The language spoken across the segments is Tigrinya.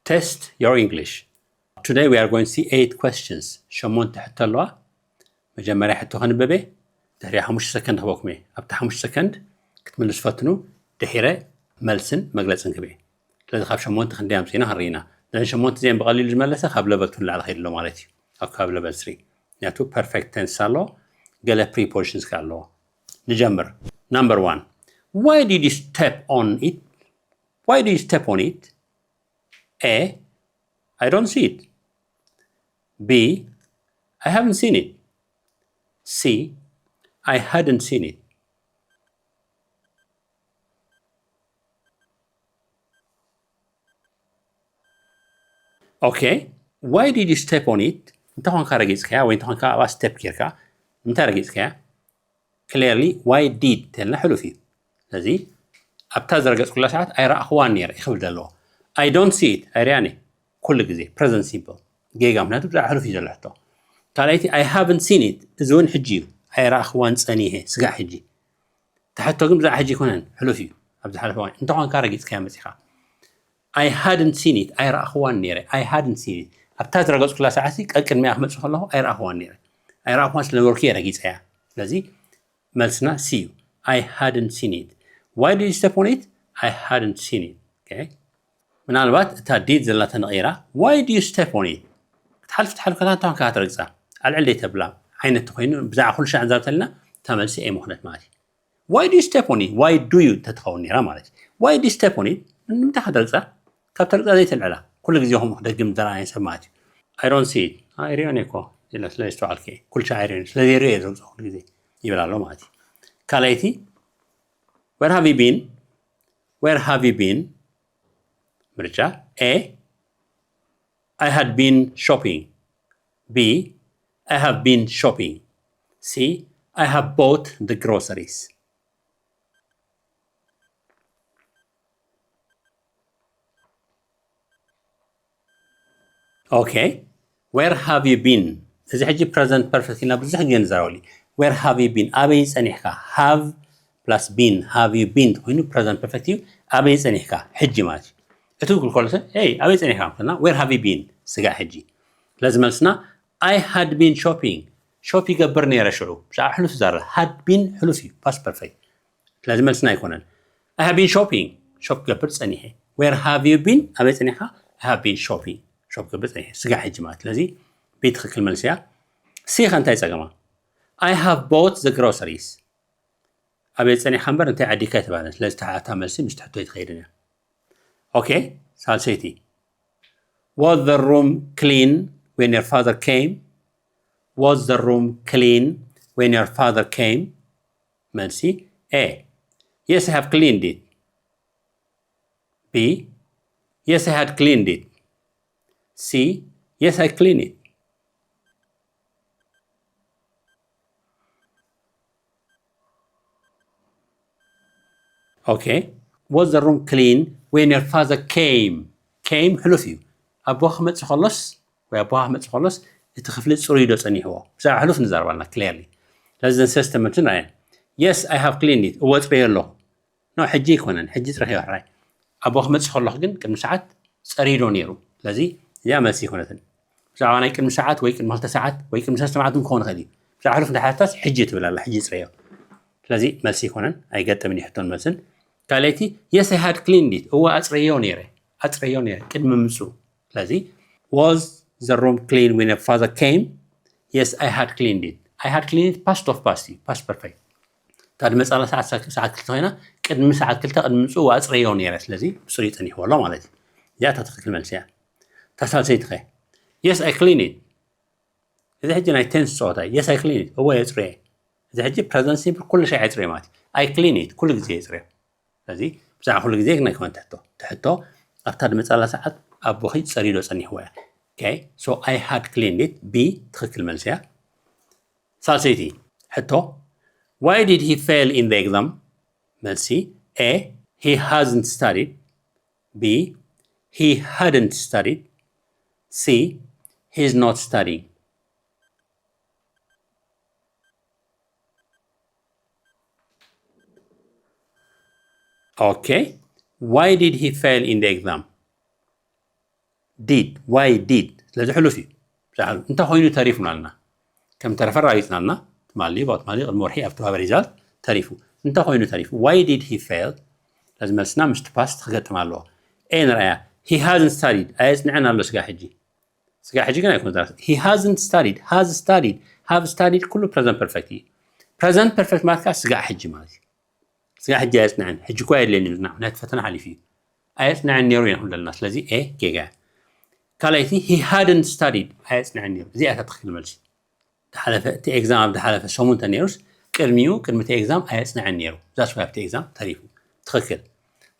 Test your English. Today we are going to see eight questions. ሸሞንተ ሕቶ ኣለዋ። መጀመርያ ሕቶ ከንብብ እየ። ድሕሪኣ ሓሙሽተ ሰከንድ ክህበኩም እየ። ኣብታ ሓሙሽተ ሰከንድ ክትምልሱ ፈትኑ። ድሒረ መልስን መግለጽን ክህብ እየ። ስለዚ ካብ ሸሞንተ ክንደይ ኣምጺእና ክንርኢ ኢና። ነዘን ሸሞንተ እዚአን ብቐሊሉ ዝመለሰ ካብ ለቨል ቱ ንላዕሊ ከይዱ ኣሎ ማለት እዩ። ኣብ ካብ ለቨል ስሪ። ምክንያቱ ፐርፌክት ቴንስ ኣሎ፣ ገለ ፕሪፖዚሽንስ ከኣ ኣለዎ። ንጀምር። Number one. Why did you step on it? Why do you step on it? A. I don't see it. B. I haven't seen it. C. I hadn't seen it. Okay. Why did you step on it? እንተ ኾንካ ረጊጽካያ ወይ እንተ ኾንካ ኣብኣ ስቴፕ ጌርካ እንታይ ረጊጽካያ? Clearly why did ተልና ሕሉፍ እዩ። ስለዚ ኣብታ ዝረገጽኩላ ሰዓት ኣይረኣኽዋን ነይረ እዩ ክብል ዘለዎ። I don't see it ኣይሪኣኒ። ኩሉ ግዜ ፕረዘንት ሲምፕል ጌጋ፣ ምክንያቱ ብዛዕባ ሕሉፍ እዩ ዘሎ ሕቶ። ካልኣይቲ I haven't seen it፣ እዚ እውን ሕጂ እዩ። ኣይረኣኽዋን ጸኒሐ ስጋዕ ሕጂ። እታ ሕቶ ግን ብዛዕባ ሕጂ ኣይኮነን፣ ሕሉፍ እዩ። ኣብ ዝሓለፈ እዋን እንተኾንካ ረጊጽካያ መጺኻ። I hadn't seen it፣ ኣይረኣኽዋን ነይረ። I hadn't seen it፣ ኣብታ ዝረገጽኩላ ሰዓት ቀቅድሚኣ ክመጽእ ከለኹ ኣይረኣኽዋን ነይረ። ኣይረኣኽዋን ስለ ነበርኩ እየ ረጊጸያ። ስለዚ መልስና ሲ እዩ። I hadn't seen it. Why did you step on it? I hadn't seen it. Okay. ምናልባት እታ ዲድ ዘላ ተነቒራ why do you step on it? ክትሓልፍ ትሓልፍ ከላ እንተኾንካ ትረግጻ ኣልዕል ደይ ተብላ ዓይነት ተኾይኑ ብዛዕባ ኩሉ ሻዕ ንዛብ ተልና እታ መልሲ ኤ ምኾነት ማለት እዩ። Why do you step on it? Why do you እንተትኸውን ነይራ ማለት እዩ። Why do you step on it? ንምንታይ ክትረግጻ? ካብ ተረግጻ ዘይተልዕላ ኩሉ ግዜ ከምኡ ክደግም ዝረኣየ ሰብ ማለት እዩ። I don't see it. ኣይሪኦን እየ እኮ ኢለ ስለ ዝተዋልከ ኩሉ ሻዕ ኣይሪኦን ስለ ዘይሪኦ እየ ዝረግጾ ኩሉ ግዜ ይብል ኣሎ ማለት እዩ። ካልኣይቲ where have you been? Where have you been? ምርጫ A. I had been shopping. B. I have been shopping. C. I have bought the groceries. Okay. Where have you been? እዚ ሕጂ ፕረዘንት ፐርፌክት ኢና ብዙሕ ግዜ ንዛረበሉ። Where have you been? ኣበይ ጸኒሕካ? Have plus been፣ have you been ኮይኑ ፕረዘንት ፐርፌክት እዩ። ኣበይ ጸኒሕካ? ሕጂ ማለት እዩ። እቲ ክብል ከሎ ሰብ hey ኣበይ ጸኒሕካ? ምክልና where have you been? ስጋዕ ሕጂ። ስለዚ መልስና I had been shopping፣ ሾፕ ይገብር ነይረ ሽዑ። ብዛዕባ ሕሉፍ ዛረብ። Had been ሕሉፍ እዩ፣ ፓስት ፐርፌክት። ስለዚ መልስና ኣይኮነን። I have been shopping፣ ሾፕ ክገብር ጸኒሐ። Where have you been? ኣበይ ጸኒሕካ? I have been shopping፣ ሾፕ ክገብር ጸኒሐ። ስጋዕ ሕጂ ማለት። ስለዚ ቢ ትኽክል መልሲ እያ። ሲ ከ እንታይ ጸገማ? I have bought the groceries። ኣበይ ጸኒሕካ እምበር እንታይ ዓዲካ ኣይተባህለን። ስለዚ እታ መልሲ ምስቲ ሕቶ ኣይትኸይድን እያ። ኦኬ፣ ሳልሰይቲ Was the room clean when your father came? Was the room clean when your father came? መልሲ A. Yes, I have cleaned it. B. Yes, I had cleaned it. C. Yes, I cleaned it. Okay. Was the room clean when your father came? Came ሕሉፍ እዩ። ኣቦኻ ክመጽእ ከሎስ ወይ ኣቦኻ ክመጽእ ከሎስ እቲ ክፍሊ ጽሩይ ዶ ጸኒሕዎ? ብዛዕባ ሕሉፍ ንዛረብ ኣለና ክሊርሊ። ስለዚ ዘን ሰለስተ መልሲ ንርኣየን። Yes, I have cleaned it፣ እወ ኣጽርየ ኣለኹ። ኖ ሕጂ ኣይኮነን፣ ሕጂ ጽረኽዮ ሕራይ። ኣቦ ክመጽእ ከለኹ ግን ቅድሚ ሰዓት ጸርዩ ዶ ነይሩ? ስለዚ እዚኣ መልሲ ኣይኮነትን። ብዛዕባ ናይ ቅድሚ ሰዓት ወይ ቅድሚ ክልተ ሰዓት ወይ ቅድሚ ሰለስተ መዓልቲ እውን ክኸውን ይኽእል እዩ። ብዛዕባ ሕሉፍ እንድሕር ሓተትካስ ሕጂ ትብል ኣላ፣ ሕጂ ጽረዮ። ስለዚ መልሲ ኣይኮነን፣ ኣይገጥምን እዩ ሕቶን መልስን። ካልኣይቲ Yes, I had cleaned it፣ እወ ኣጽረዮ ነይረ፣ ኣጽረዮ ነይረ ቅድሚ ምምጽኡ። ስለዚ Was the room clean when your father came? Yes, I had cleaned it. I had cleaned it past of past እዩ፣ ፓስት ፐርፌክት። እታ ዝመጻላ ሰዓት ሰዓት ክልተ ኮይና ቅድሚ ሰዓት ክልተ ቅድሚ ምጽኡ ኣጽረዮ ነይረ፣ ስለዚ ብጽሩይ ጸኒሕዎ ኣሎ ማለት እዩ። እዚኣ እታ ትኽክል መልሲ እያ። እታ ሳልሰይቲ ኸ? Yes, I clean it። እዚ ሕጂ ናይ ቴንስ ጸወታ እዩ። Yes, I clean it፣ እወ የጽርየ። እዚ ሕጂ ፕረዘንት ሲምፕል ኩሉ ሻዕ የጽርየ ማለት እዩ። I clean it፣ ኩሉ ግዜ የጽርዮ። ስለዚ ብዛዕባ ኩሉ ግዜ ግን ኣይኮነን ትሕቶ። ትሕቶ ኣብታ ዝመጻላ ሰዓት ኣቦኺ ጸርዩ ዶ ጸኒሕዎ እያ። Okay, so I had cleaned it። B ትኽክል መልሲ እያ። ሳልሰይቲ ሕቶ Why did he fail in the exam? መልሲ A. He hasn't studied. B. He hadn't studied. C. He's not studying. Okay. Why did he fail in the exam? did why did ስለዚ ሕሉፍ እዩ። እንታይ ኮይኑ ተሪፉ ኣለና? ከም ተረፈ ኣረጋጊፅና ኣለና። ትማሊ ባው ትማሊ ቅድሚ ወርሒ ኣብቲ ባበ ሪዛልት ተሪፉ። እንታይ ኮይኑ ተሪፉ? Why did he fail? ስለዚ መልስና ምስቲ ፓስት ክገጥም ኣለዎ። ኤ ንርኣያ። He hasn't studied ኣየፅንዐን ኣሎ ስጋ ሕጂ። ስጋ ሕጂ ግን ኣይኮነ። He hasn't studied has studied have studied ኩሉ ፕረዘንት ፐርፌክት እዩ። ፕረዘንት ፐርፌክት ማለት ከዓ ስጋ ሕጂ ማለት እዩ። ስጋ ሕጂ ኣየፅንዐን ሕጂ እኳ የድልየኒ ዝና ምክንያቱ ፈተና ሓሊፉ እዩ። ኣየፅንዐን ነይሩ ኢና ንብለና። ስለዚ ኤ ጌጋ እያ። ካልኣይቲ he hadn't studied ኣየፅንዐን ነይሩ። እዚኣ እታ ትኽክል መልሲ። ዝሓለፈ እቲ ኤግዛም ኣብ ዝሓለፈ ሰሙን እንተነይሩስ ቅድሚኡ ቅድሚ እቲ ኤግዛም ኣየፅንዐን ነይሩ። ዛስ ኣብቲ ኤግዛም ተሪፉ። ትኽክል።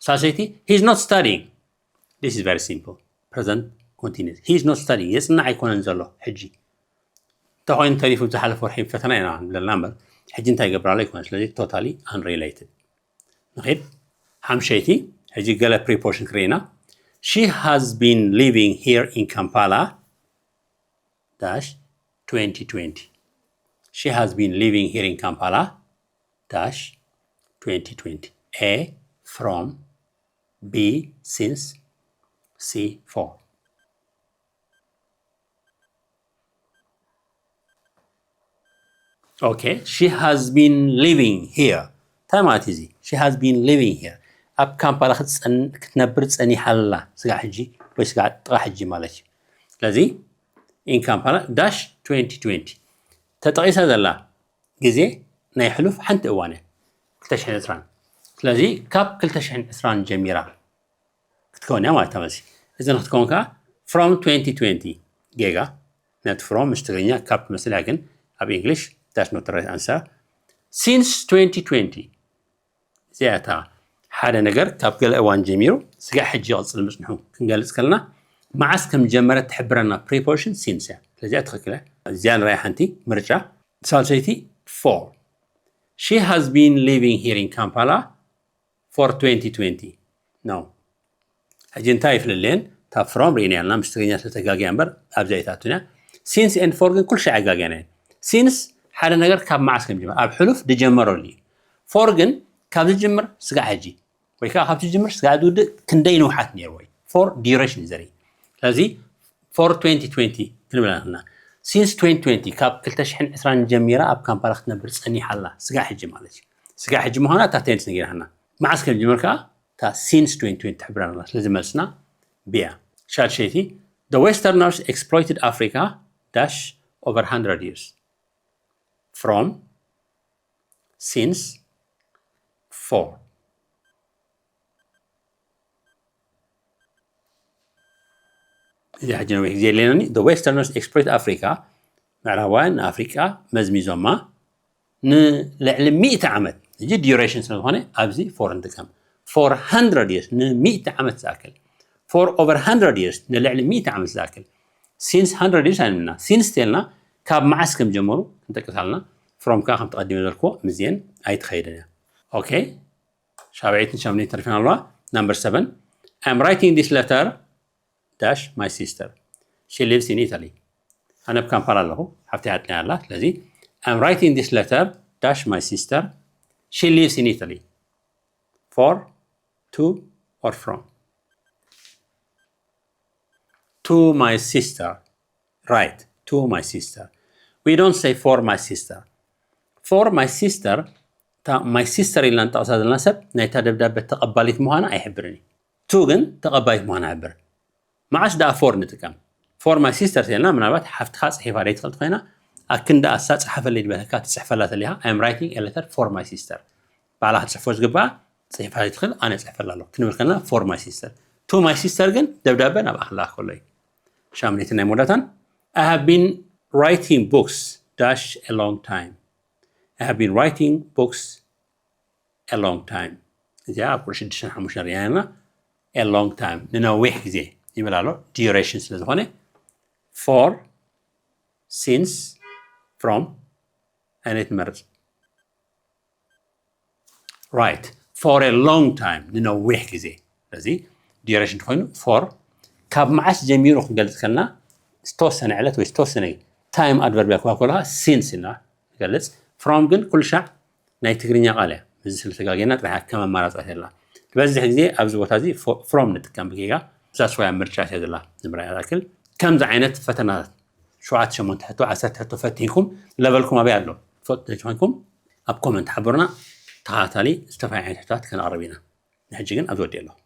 ሳልሰይቲ he's not studying this is very simple present continuous he is not studying የፅንዕ ኣይኮነን ዘሎ ሕጂ። እንታይ ኮይኑ ተሪፉ ዝሓለፈ ወርሒ ፈተና ኢና ንብለና እምበር ሕጂ እንታይ ይገብር ኣሎ ኣይኮነ። ስለዚ totally unrelated። ንኺድ ሓምሸይቲ ሕጂ ገለ ፕሪፖርሽን ክርኢ ኢና። She has been living here in Kampala dash twenty twenty. She has been living here in Kampala dash twenty twenty. A from B since C for okay she has been living here እንታይ ማለት እዚ she has been living here ኣብ ካምፓላ ክትነብር ፀኒሓ ኣላ ስጋዕ ሕጂ ወይ ስጋዕ ጥቓ ሕጂ ማለት እዩ። ስለዚ in Kampala dash twenty twenty ተጠቒሳ ዘላ ግዜ ናይ ሕሉፍ ሓንቲ እዋን እያ ክልተ ሽሕን ዕስራን። ስለዚ ካብ ክልተ ሽሕን ዕስራን ጀሚራ ክትከውን እያ ማለት ተመሲ እዚ ንክትከውን ከዓ from twenty twenty ጌጋ ነቲ from ምስ ትግርኛ ካብ ትመስል እያ ግን ኣብ English that's not the right answer since twenty twenty እዚኣ እታ ሓደ ነገር ካብ ገለ እዋን ጀሚሩ ስጋዕ ሕጂ ይቕፅል ምፅንሑ ክንገልፅ ከለና መዓስ ከም ጀመረ ትሕብረና preposition since እያ። ስለዚኣ ትኽክል እያ። እዚኣ ንራይ ሓንቲ ምርጫ ሳልሰይቲ for she has been living here in Kampala for twenty twenty no ሕጂ እንታይ ይፍልልየን ካብ from ርኢና ያልና ምስ ትግርኛ ስለተጋግያ እምበር ኣብዚ ኣይትኣቱን እያ። Since and for ግን ኩሉ ሻዕ ይጋግያና እየን። Since ሓደ ነገር ካብ መዓስ ከም ጀመር ኣብ ሕሉፍ ድጀመረሉ እዩ። For ግን ካብ ዝጅምር ስጋዕ ሕጂ ወይ ከዓ ካብ ትጅምር ስጋዕ ዝውድእ ክንደይ ንውሓት ነይርዎ እዩ። For duration እዩ ዘርኢ። ስለዚ for twenty twenty ክንብል ኣለና። Since twenty twenty ካብ ክልተ ሽሕን ዕስራን ጀሚራ ኣብ ካምፓላ ክትነብር ፀኒሓ ኣላ ስጋዕ ሕጂ ማለት እዩ። ስጋዕ ሕጂ ምዃና እታ ቴንስ ነጊራና መዓስ ከም ጀመር ከዓ እታ since twenty twenty ትሕብረና ኣላ። ስለዚ መልስና ቢ እያ። ሻድሸይቲ the westerners exploited Africa dash over hundred years from since for እዚ ሕጂ ነዊሕ ግዜ የለናኒ the westerners exploit Africa ምዕራባውያን ንኣፍሪቃ መዝሚዞማ ንልዕሊ ሚእቲ ዓመት እዚ duration ስለዝኾነ ኣብዚ for ንጥቀም for hundred years ንሚእቲ ዓመት ዝኣክል for over hundred years ንልዕሊ ሚእቲ ዓመት ዝኣክል since hundred years ኣይንብልና since ተልና ካብ መዓስ ከም ጀመሩ ክንጠቅስ ኣለና from ከዓ ከም ተቐዲመ ዘልክዎ ምዝየን ኣይትኸይድን እያ okay ሻብዐይትን ሻምናይትን ተሪፈን ኣለዋ number seven I'm writing this letter dash my sister she lives in Italy ኣነ ኣብ ካምፓላ ኣለኹ ሓፍተይ ኣጥንያ ኣላ ስለዚ I'm writing this letter dash my sister she lives in Italy for to or from to my sister right to my sister we don't say for my sister for my sister እታ my sister ኢልና ንጠቕሳ ዘለና ሰብ ናይታ ደብዳቤ ተቐባሊት ምዃና ኣይሕብርን እዩ to ግን ተቐባሊት ምዃና ይሕብር መዓስ ደኣ for ንጥቀም for my sister ተልና ምናልባት ሓፍትኻ ፅሒፋ ደይ ትኽእል ኮይና ኣክንዳ ኣሳ ፀሓፈለይ ዝበለካ ትፅሕፈላ ተሊኻ I'm writing a letter for my sister ባዕላ ክትፅሕፎ ዝግባኣ ፅሒፋ ደይ ትኽእል ኣነ ፅሕፈላ ኣለኹ ክንብል ከለና for my sister to my sister ግን ደብዳበ ናብኣ ክለኣኽ ከሎ እዩ ሻምኔትን ናይ መወዳእታን I have been writing books dash a long time I have been writing books a long time እዚኣ ኣብ ቁሪ ሽዱሽተን ሓሙሽተን ርኢና a long time ንነዊሕ ግዜ ይብል ኣሎ duration ስለ ዝኾነ for since from ኣይነት መርፅ right for a long time ንነዊሕ ግዜ ስለዚ duration እንተኮይኑ for ካብ መዓስ ጀሚሩ ክንገልፅ ከለና ዝተወሰነ ዕለት ወይ ዝተወሰነ time adverb ክባ ከለካ since ኢልና ንገልፅ from ግን ኩሉ ሻዕ ናይ ትግርኛ ቃል እያ እዚ ስለተጋጌና ጥራሕ ከም ኣማራፂ ኣትየላ ዝበዝሕ ግዜ ኣብዚ ቦታ እዚ from ንጥቀም ብጌጋ እዛ ስዋያ ምርጫ እያ ዘላ ንምርኣያ ዝኣክል። ከምዚ ዓይነት ፈተናታት ሸውዓተ ሸሞንተ ሕቶ ዓሰርተ ሕቶ ፈቲንኩም ለቨልኩም ኣበይ ኣሎ ትፈልጡ ተኮንኩም ኣብ ኮመንት ሓብሩና። ተኸታታሊ ዝተፈላለዩ ዓይነት ሕቶታት ከነቕርብ ኢና። ንሕጂ ግን ኣብዚ ወዲእ ኣለኹ።